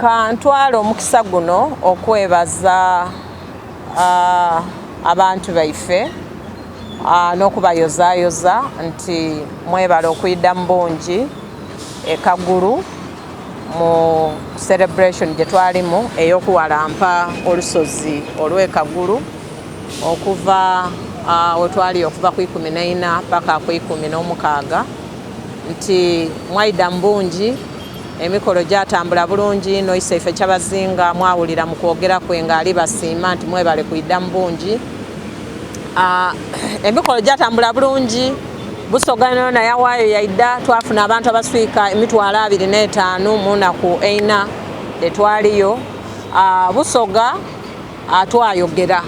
Ka ntwale omukisa guno okwebaza abantu baife n'okubayozayoza nti mwebale okwida mu bungi e Kagulu mu celebration gye twalimu ey'okuwalampa olusozi olw'e Kagulu okuva wetwali okuva ku 14 paka ku 16, nti mwaida mu bungi, emikolo gyatambula bulungi. Noise ife Kyabazinga mwawulira mu kwogera kwe ng'ali basiima nti mwebale kwida mu bungi. Emikolo gyatambula bulungi, Busoga yona yawaayo yaida. Twafuna abantu abaswika 25,000 mu naku 4 etwaliyo. Busoga twayogera,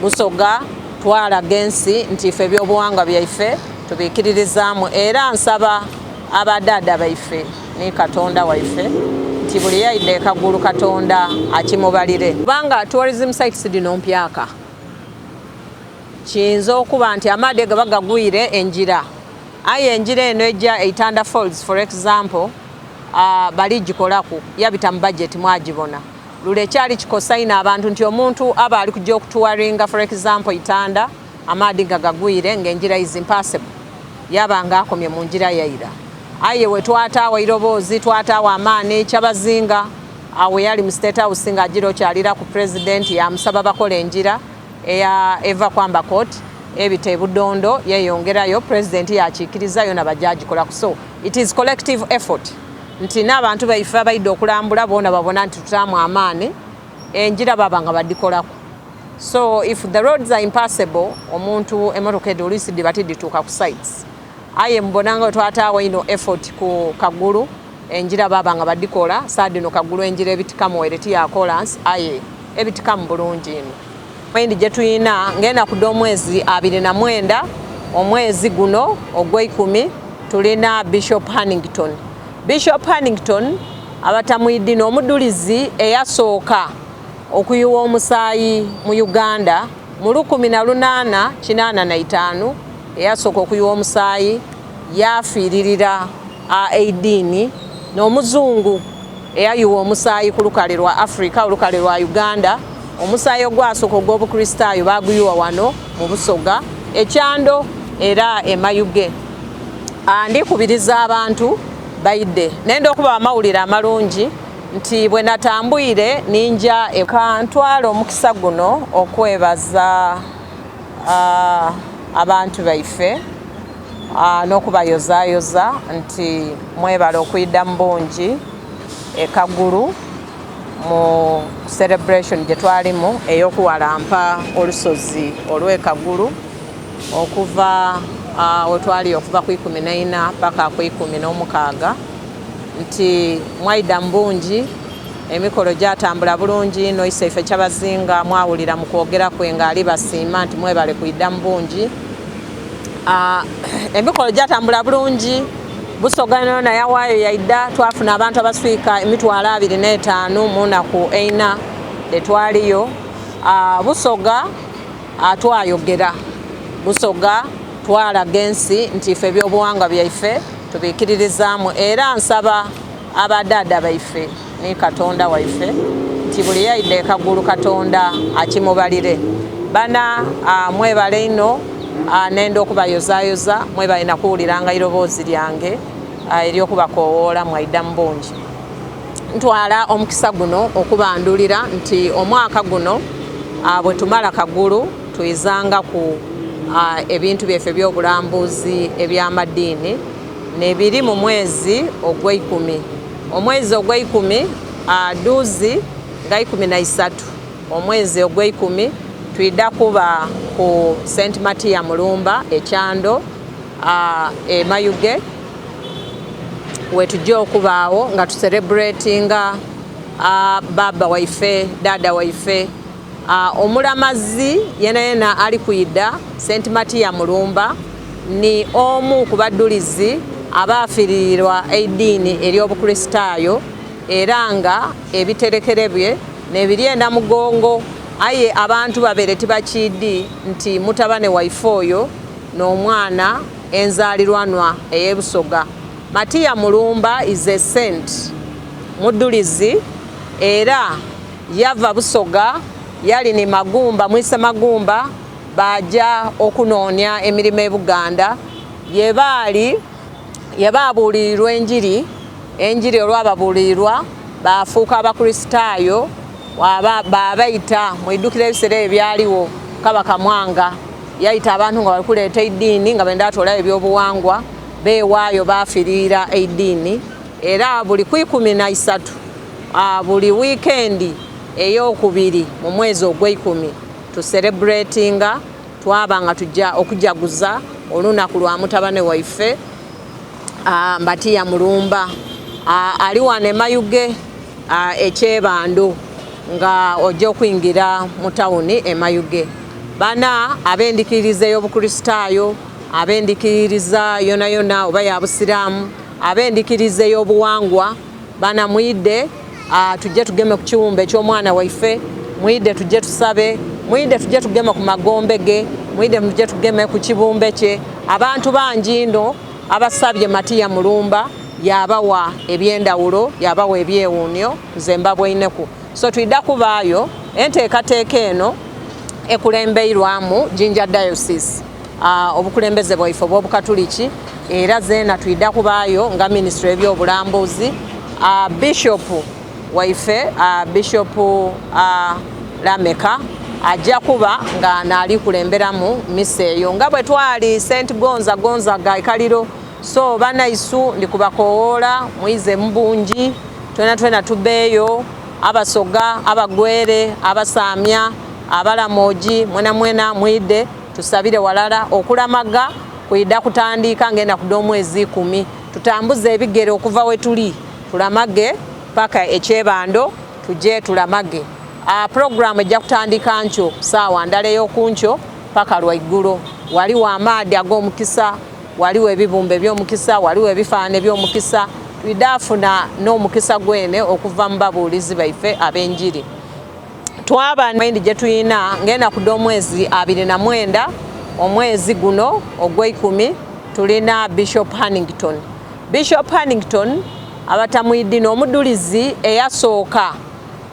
Busoga twalaga ensi nti ife ebyobuwangwa byaife tubiikiririzaamu, era nsaba abadaada baife ni Katonda waife nti buli yaidde Ekagulu, Katonda akimubalire, kubanga tourism sites dino mpyaka. Kiyinza okuba nti amaadhi gaba gagwire enjira, aye enjira eno ejja Eitanda Falls, for example, baligikolaku, yabita mu budget, mwagibona lule. Ekyali kikosa ino abantu nti omuntu aba ali kujja okutouringa, for example Itanda, amaadhi nga gagwire ng'enjira is impassable, yaba nga akomye mu njira yaira. Aye we twataawo eiroboozi, twataawo amaani, Kyabazinga awe yali mu State House ng'agira okyalira ku President, yamusaba bakola enjira eya eva kwamba court ebita ebudondo yeyongerayo. President yakiikiriza, yona bajagikolaku. So it is collective effort nti n'abantu baife abaidde okulambula boona babona nti tutaamu amaani, enjira baba nga badikolaku. So if the roads are impassable, omuntu emotoka edho oluisi diba tidituuka ku sites. Aye mubona nga twataawo ino effort ku Kagulu, enjira baba nga badikola. Saadino Kagulu enjira ebitikamu ere tiyakolansi, aye ebitikamu bulungi ino. Endi gye tuyina ng'enaku dh'omwezi 29 omwezi guno ogw'eikumi, tulina Bishop Hannington. Bishop Hannington abatamwidi n'omudulizi eyasooka okuyuwa omusaayi mu Uganda mu 1885. Eyasooka okuyuwa omusaayi, yafiiririra eidiini, n'omuzungu eyayuwa omusaayi ku lukale lwa Africa, olukale lwa Uganda. Omusaayi ogwasooka ogw'Obukristaayo baguyuwa wano mu Busoga, Ekyando era Emayuge. Ndikubiriza abantu baidde. Nenda okuba amawulire amalungi nti bwe natambwire ninja. Kantwale omukisa guno okwebaza abantu baife n'okubayozayoza nti mwebale okwida mu bungi e Kagulu mu celebration gye twalimu ey'okuwalampa olusozi olw'e Kagulu okuva wetwali okuva ku 14 paka ku 16, nti mwaida mu bungi, emikolo gyatambula bulungi. Noise ife Kyabazinga mwawulira mu kwogera kwe ng'ali basiima nti mwebale kwida mu bungi. Emikolo gyatambula bulungi, Busoga yona yawaayo yaida. Twafuna abantu abaswika 25,000 mu naku 4 etwaliyo. Busoga twayogera, Busoga twalaga ensi nti ife ebyobuwangwa byaife tubiikiririzaamu, era nsaba abadaada baife ni Katonda waife nti buli yaidde Ekagulu, Katonda akimubalire. Bana mwebale ino. Nenda okubayozayoza, mwebale nakuwuliranga iroboozi lyange ery'okubakowoola, mwaida mu bungi. Ntwala omukisa guno okubandulira nti omwaka guno bwe tumala Kagulu, twizanga ku ebintu byaife ebyobulambuzi ebyamadiini nebiri mu mwezi ogweikumi. Omwezi ogweikumi, duuzi nga 13 omwezi ogweikumi, twida kuba ku St Matia Mulumba Ekyando, e Mayuge, wetujja okubaawo nga tucelebratinga baba waife, dada waife, omulamazi yena yena ali kwida. St Matia Mulumba ni omu ku badulizi abaafiirirwa eidiini ery'Obukristaayo, era nga ebiterekere bye nebiryenda mugongo, aye abantu babere tibakiidi nti mutabane waife oyo n'omwana enzaalirwanwa ey'Ebusoga. Matia Mulumba is a saint, mudulizi. Era yava Busoga, yali ni Magumba, Mwise Magumba, baaja okunoonia emirimo e Buganda ye baali ye baabuulirirwa enjiri, enjiri olwababuulirirwa baafuuka Abakristaayo, baabaita. Mwidhukira ebiseera ebyo byaligho Kabaka Mwanga yaita abantu nga bali kuleeta eidiini nga benda atoolayo ebyobuwangwa, beewaayo baafiriira eidiini. Era buli ku 13 buli wiikendi ey'okubiri mu mwezi ogweikumi tusereburetinga twaba nga tuja okujaguza olunaku lwa mutabane waife Mbatiya Mulumba. Ali wano e Mayuge e Kyebando nga oja okwingira mu tawuni e Mayuge. Bana ab'endikiriza ey'Obukurisitaayo, ab'endikiriza yonayona oba ya Busiraamu, ab'endikiriza ey'obuwangwa, bana mwidhe tuje tugeme ku kiwumbe eky'omwana waife, mwidhe tuje tusabe, mwidhe tuje tugeme ku magombe ge, mwidhe tuje tugeme ku kibumbe kye. Abantu bangi inho abasabye Matiya Mulumba yabawa eby'endhawulo, yabawa ebyewuunhio, nze mbabweineku. So twidha kubaayo enteekateeka eno ekulembeirwamu Jinja Diocese, obukulembeze bwaife obw'Obukatuliki, era zeena twidha kubaayo nga minisitule y'ebyobulambuzi. Bishop waife, Bishop Lameka, ajja kuba nga naali kulemberamu misa eyo nga bwe twali St Gonza Gonzaga Ikaliro. So banaisu ndi kubakowoola mwize mu bungi, twena twena tubeeyo, Abasoga, Abagwere, Abasaamya, Abalamoji, mwena mwena mwidhe tusabire walala. Okulamaga kwidha kutandiika ng'enaku dh'omwezi 10. Tutambuze ebigere okuva we tuli tulamage paka e Kyebando, tuje tulamage. Pulogulaamu ejja kutandika nkyo saawa ndala ey'okunkyo paka lwaigulo. Waliwo amaadhi ag'omukisa, waliwo ebibumbe eby'omukisa, waliwo ebifaanani eby'omukisa. Twidha funa n'omukisa gwene okuva mu babuulizi baife ab'enjiri. Twaba endi gye tulina ng'enaku dh'omwezi 29 omwezi guno ogw'eikumi tulina Bishop Hannington. Bishop Hannington abatamwidhi n'omudulizi eyasooka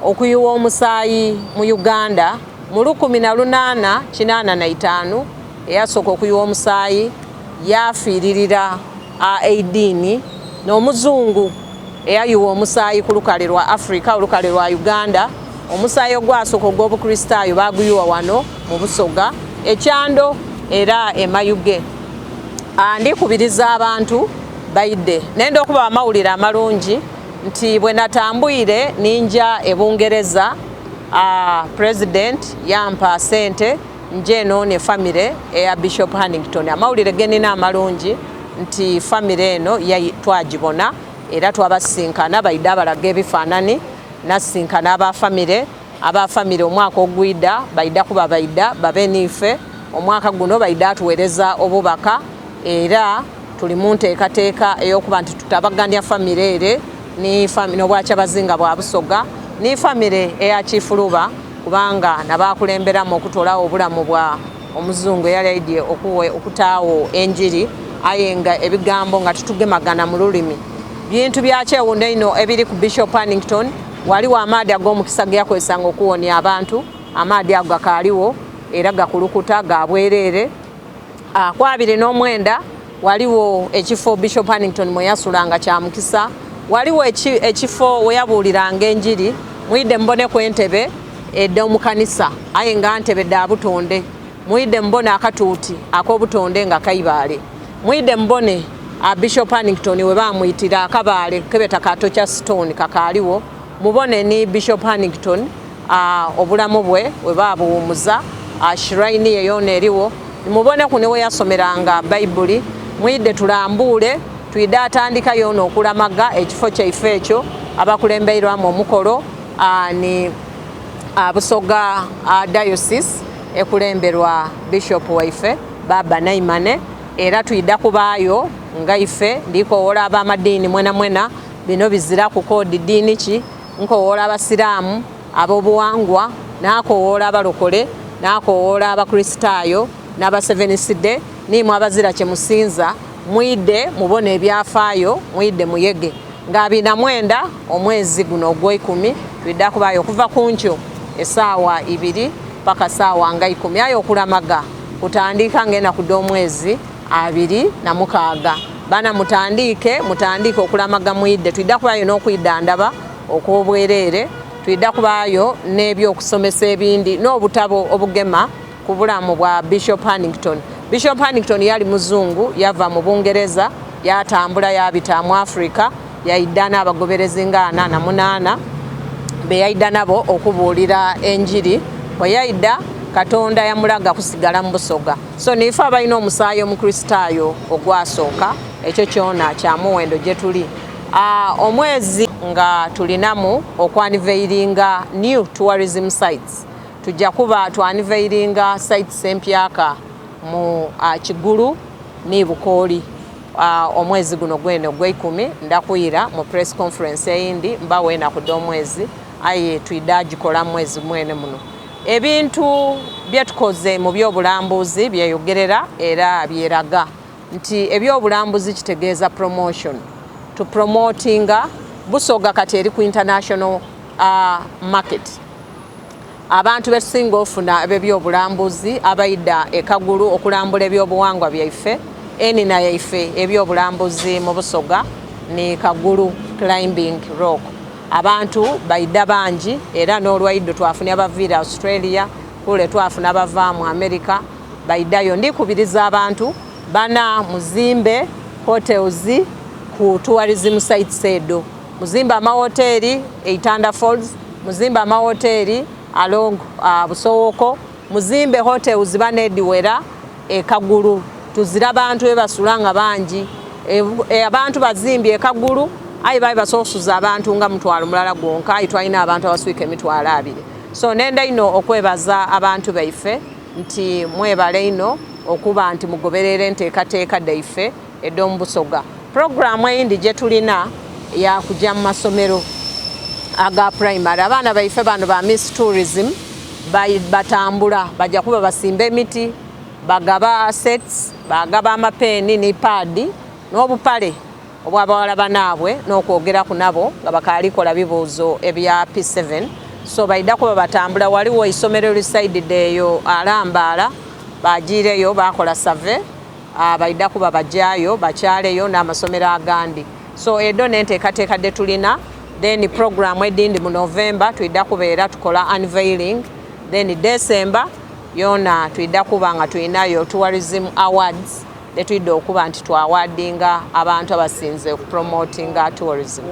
okuyuwa omusaayi mu Uganda mu 1885, eyasooka okuyuwa omusaayi yaafiiririra eidiini, n'omuzungu eyayuwa omusaayi ku lukale lwa Africa, olukale lwa Uganda. Omusaayi ogwasooka ogw'Obukristaayo baaguyuwa wano mu Busoga, Ekyando era e Mayuge. Ndikubiriza abantu baidhe. Nenda okuba amawulire amalungi nti bwe natambwire ninja e Bungereza, President yampa sente nje enoone famire eya Bishop Hannington. Amawulire genina amalungi nti famire eno twagibona era twabasinkana, baidha abalaga ebifaanani, nasinkana aba famire. Aba famire omwaka ogwidha baidha kuba baidha babe niife. Omwaka guno baidha atuweereza obubaka, era tuli mu nteekateeka ey'okuba nti tutabagania famire ere n'obwakyabazinga bwa Busoga ni famire eya Kifuluba, kubanga nabakulemberamu okutoolagho obulamu bwa omuzungu eyali aidye okutaagho enjiri, aye nga ebigambo nga titugemagana mu lulimi. Bintu bya kyewuunho inho ebiri ku Bishop Hannington. Waliwo amaadhi ag'omukisa ge yakozesanga okuwonia abantu, amaadhi ago gakaaligho era gakulukuta ga bwereere. Ku 29 waliwo ekifo Bishop Hannington mwe yasulanga kya mukisa. Waliwo ekifo we yabuuliranga enjiri. Mwidhe muboneku entebe edh'omu kanisa, aye nga ntebe dha butonde. Mwidhe mubone akatuuti ak'obutonde nga kaibaale. Mwidhe mubone Bishop Hannington we baamwitira akabaale kebeta ka Torture Stone kakaaligho. Mubone ni Bishop Hannington obulamu bwe we baabuwumuza, shrine ye yoona eriwo. Muboneku ni we yasomeranga Baibuli. Mwidhe tulambuule, twidhe atandika yoona okulamaga ekifo kyaife ekyo. Abakulembeirwamu omukolo ni Busoga Diocese ekulemberwa Bishop waife Baba Naimane, era twidha kubaayo nga ife. Ndikowoola ab'amadiini mwena mwena, bino biziraku koodi diini ki. Nkowoola Abasiraamu, ab'obuwangwa, naakowoola abalokole, naakowoola Abakristaayo n'Abaseveniside, niimwe abazira kye musinza, mwidhe mubone ebyafaayo, mwidhe muyege. Nga 29 omwezi guno ogweikumi twidha kubayo okuva ku nkyo esaawa 2 paka saawa nga 10, aye okulamaga kutandika nga enaku dh'omwezi 26. Bana mutandiike, mutandiike okulamaga mwidde. Twidha kubayo n'okwidhandhaba okw'obwereere, twidha kubayo n'ebyokusomesa ebindi n'obutabo obugema ku bulamu bwa Bishop Hannington. Bishop Hannington yali muzungu, yava mu Bungereza, yatambula yabita mu Africa, yaidha n'abagoberezi nga 48 be yaidha nabo okubuulira enjiri. Bwe yaidha, Katonda yamulaga kusigala mu Busoga. So niife abalina omusaayi omukristaayo ogwasooka, ekyo kyona kya muwendo gye tuli. Omwezi nga tulinamu okwaniveiringa new tourism sites, tujja kuba twaniveiringa sites empyaka mu Kigulu ni Bukooli omwezi guno gwene ogweikumi. Ndakwira mu press conference eyindi mbawo enaku dh'omwezi, aye twidha gikola mwezi mwene muno. Ebintu byetukoze mu byobulambuzi byeyogerera era byeraga nti ebyobulambuzi kitegeeza promotion, to promotinga Busoga. Kati eri ku international market. Abantu betusinga ofuna eb'ebyobulambuzi abaida ekagulu okulambula ebyobuwangwa byaife, enina yaife, ebyobulambuzi mu Busoga ni Kagulu Climbing Rock. Abantu baida bangi, era n'olwaiddo twafunye abaviire Australia kule, twafuna abava mu America baidayo. Ndikubiriza abantu bana muzimbe hotels ku tourism sites edo, muzimbe amahoteri Eitanda Falls, muzimbe amahoteri along Busowoko, muzimbe hotels bana ediwera ekagulu. Tuzira abantu bebasula nga bangi. Abantu bazimbye ekagulu, aye baali basobola okusuza abantu nga 10,000 gwonka, aye twalina abantu abaswika 20,000. So nenda ino okwebaza abantu baife nti mwebale ino okuba nti mugoberera enteekateeka dhaife ed'omu Busoga. Puroguramu eyindi gye tulina yakujja mu masomero aga primary. Abaana baife bano ba Miss Tourism batambula, bajja kuba basimba emiti, bagaba sets, bagaba amapeeni ni paadi n'obupale obwabawala banaabwe n'okwogeraku nabo nga bakaalikola bibuuzo ebya P7. So baida kuba batambula. Waliwo isomero lisaidide eyo alambaala, bagiireyo bakola survey, baida kuba bajayo bakyaleyo n'amasomero agandi. So edo n'enteekateeka de tulina. Then program edindi mu November twidda kubeera tukola unveiling, then December yona twidda kuba nga tulinayo tourism awards detwidda okuba nti twawadinga abantu abasinze okupromotinga tourism.